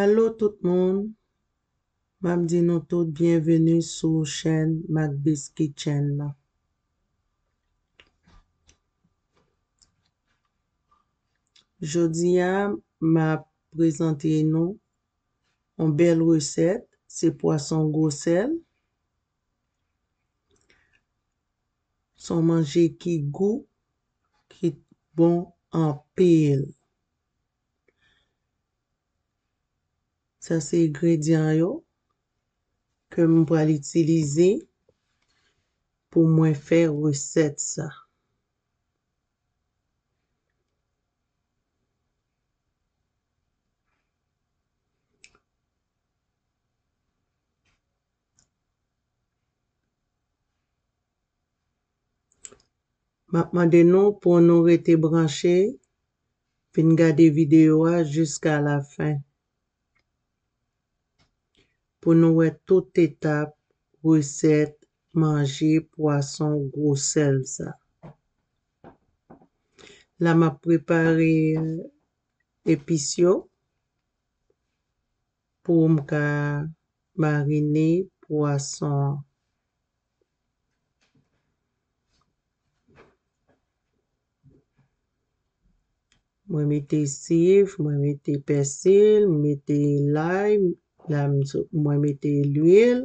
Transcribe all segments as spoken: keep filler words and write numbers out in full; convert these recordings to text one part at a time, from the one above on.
Alo tout moun, m ap di nou tout byenveni sou chèn Macbis Kitchen nan. Jodi a, m ap prezante nou yon bèl resèt, se pwason gwo sèl. Se yon manje ki gou, ki bon anpil. Sa se engredyan yo ke m pral itilize pou mwen fè resèt sa. M ap mande nou pou nou rete branche, vin gade videyo a jiska lafen, pou nou wè tout etap resèt manje pwason gwo sèl sa. La, m ap prepare epis yo pou m ka marine pwason an. Mwen mete siv, mwen mete pèsil, mwen mete lay, la m sot, mwen mete lwil.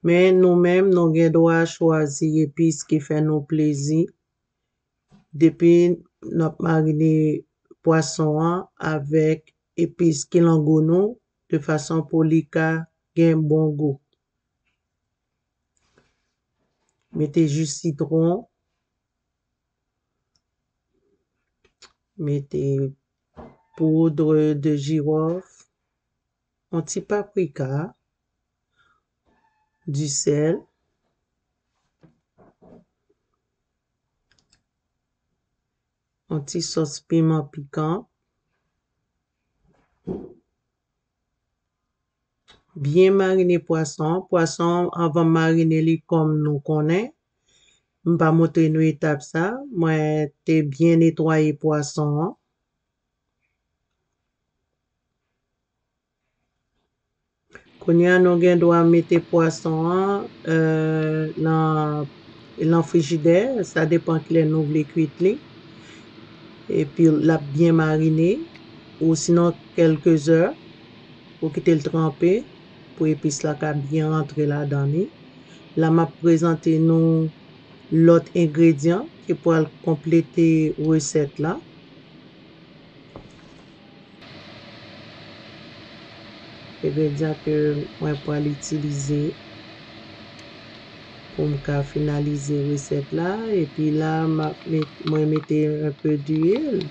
Men nou menm, nou gen dwa chwazi epis ki fè nou plezi. Depi n ap marine pwason an avèk epis ki lan gou nou, de fason pou li ka gen bon gou. Mete ji sitwon, mete poudre de girofle, yon ti paprika, du sèl, yon ti sòs piman pikan. Byen marine pwason an. Pwason an, anvan m marine li, kòm nou konnen, m pa montre nou etap sa. Mwen te byen netwaye pwason an. Kounye a, nou gen dwa mete pwason an, euh, nan, nan frijidè. Sa depan kilè nou vle kwit li. Epi, l ap byen marine. Ou sinon, kèlke zè, ou kite l tranpe pou epis la ka byen rantre ladan li. La, m ap prezante nou lòt engredyan ki pral konplete resèt la. Engredyan ke mwen pral itilize pou m ka finalize resèt la. Epi la, m ap met, mwen mete un peu d'huile.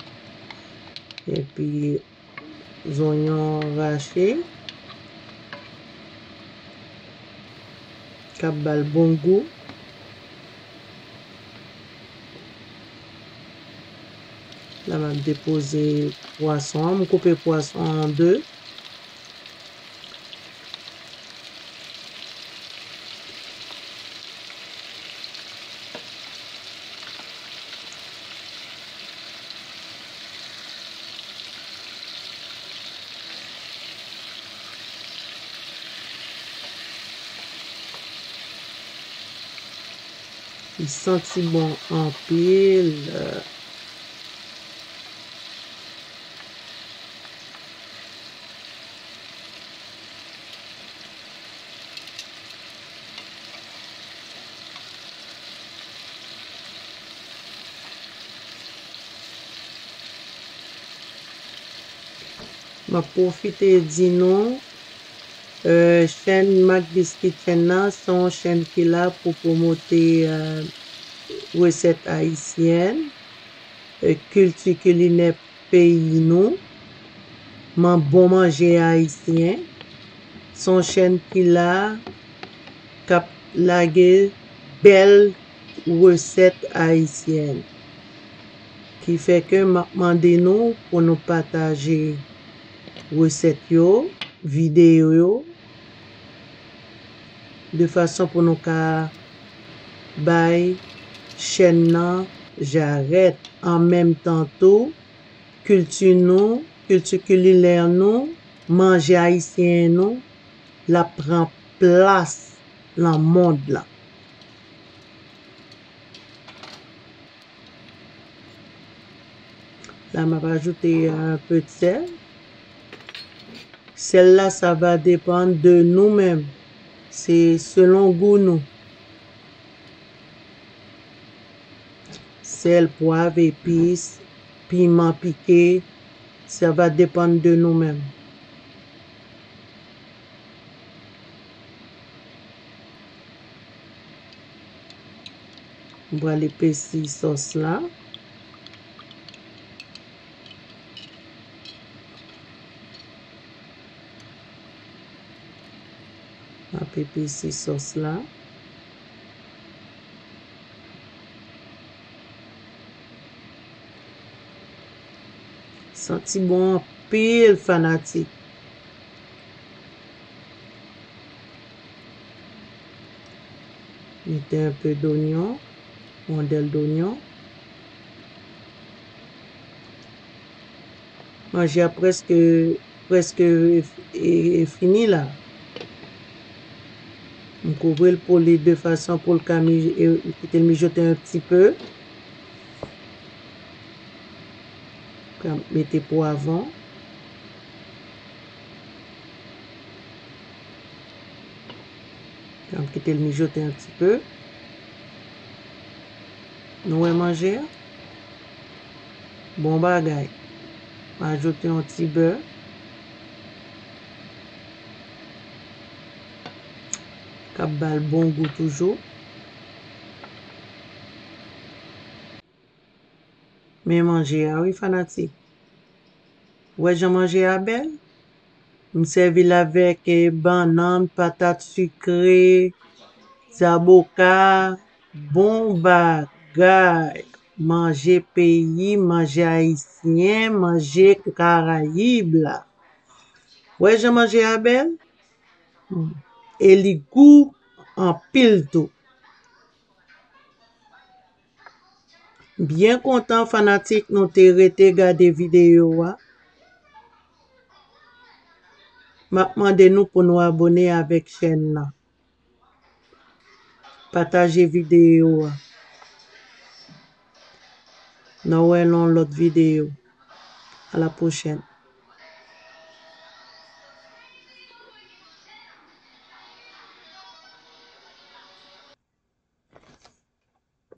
Epi zonyon rache k ap ba l bon gou. La, m ap depoze pwason an. M koupe pwason an an de. Li santi bon anpil. M ap pwofite di nou, euh, chèn Macbis Kitchen nan, se yon chèn ki la pou pwomote, euh, resèt ayisyèn, euh, kilti kilinè peyi nou, man, bon manje ayisyen. Se yon chèn ki la, k ap lage bèl resèt ayisyèn. Ki fè ke m ap mande nou pou nou pataje resèt yo, videyo yo, de fason pou nou ka bay chèn nan jarèt. An menm tan tou, kilti nou, kilti kilinè nou, manje ayisyen nou, l ap pran plas nan mond lan. La, m ap ajoute un peu de sel. Sel la, sa va depann de nou menm. Se selon gou nou. Sel, pwav, epis, piman pike, sa va depann de nou menm. M pral epesi sòs la. M ap epesi sòs la. Santi bon anpil, fanatik. Mete un peu d'oignon, rondelle d'oignon. Manje a prèske, prèske e, e, e fini la. M kouvri l pou li de fason pou l ka mi-, e, kite l mijote un petit peu. Ka mete pwavwon. Ka m kite l mijote un petit peu. Nou wè manje a? Bon bagay. M ajoute yon ti bè. K ap ba l bon gou toujou. Men manje a wi, fanatik. Wè jan manje a bèl? M sèvi l avèk, eh, bannann, patat sikre, zaboka. Bon bagay. Manje peyi, manje ayisyen, manje Karayib la. Wè jan manje a bèl? E li gou anpil tou. Byen kontan fanatik nou te rete gade videyo a. M ap mande nou pou nou abone avèk chèn nan. Pataje videyo a. N a wè nan lòt videyo. A la pwochèn.